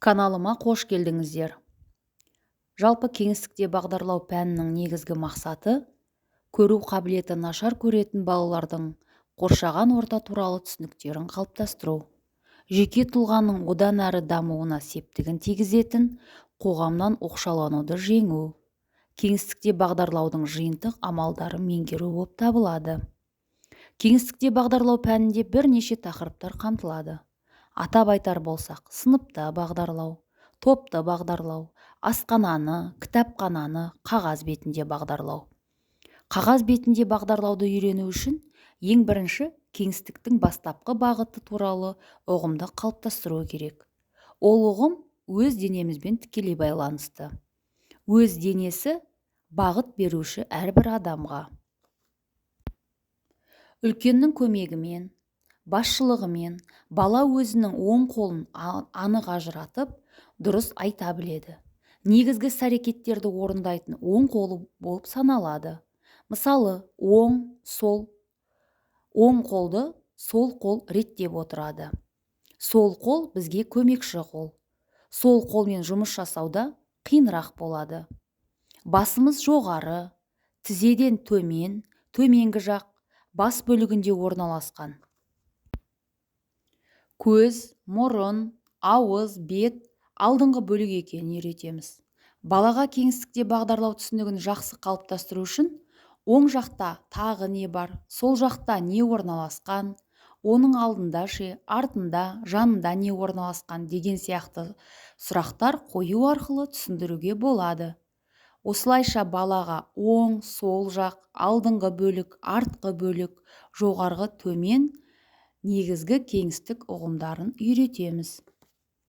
Каналыма қош келдіңіздер! Жалпы, кеңістікте бағдарлау пәнінің негізгі мақсаты – көру қабілеті нашар көретін балалардың қоршаған орта туралы түсініктерін қалыптастыру, жеке тұлғаның одан әрі дамуына септігін тигізетін қоғамнан оқшаулануды жеңу, кеңістікте бағдарлаудың жиынтық амалдарын меңгеру болып табылады. Кеңістікте бағдарлау пәнінде бірнеше тақырыптар қамтылады. Атап айтар болсақ, сыныпта бағдарлау, топты бағдарлау, асхананы, кітапхананы қағаз бетінде бағдарлау. Қағаз бетінде бағдарлауды үйрену үшін ең бірінші кеңістіктің бастапқы бағыты туралы ұғымды қалыптастыру керек. Ол ұғым өз денемізбен тікелей байланысты. Өз денесі бағыт беруші әрбір адамға. Үлкеннің көмегімен, басшылығымен бала өзінің оң қолын анық ажыратып, дұрыс айта біледі. Негізгі іс-әрекеттерді орындайтын оң қолы болып саналады. Мысалы, оң, сол, оң қолды сол қол реттеп отырады. Сол қол бізге көмекші қол. Сол қолмен жұмыс жасауда қиынырақ болады. Басымыз жоғары, тізеден төмен, төменгі жақ, бас бөлігінде орналасқан. Көз, мұрын, ауыз, бет алдыңғы бөлік екенін үйретеміз. Балаға кеңістікте бағдарлау түсінігін жақсы қалыптастыру үшін оң жақта тағы не бар, сол жақта не орналасқан, оның алдында ше, артында, жанында не орналасқан деген сияқты сұрақтар қою арқылы түсіндіруге болады. Осылайша балаға оң, сол жақ, алдыңғы бөлік, артқы бөлік, жоғарғы, төмен негізгі кеңістік ұғымдарын үйретеміз.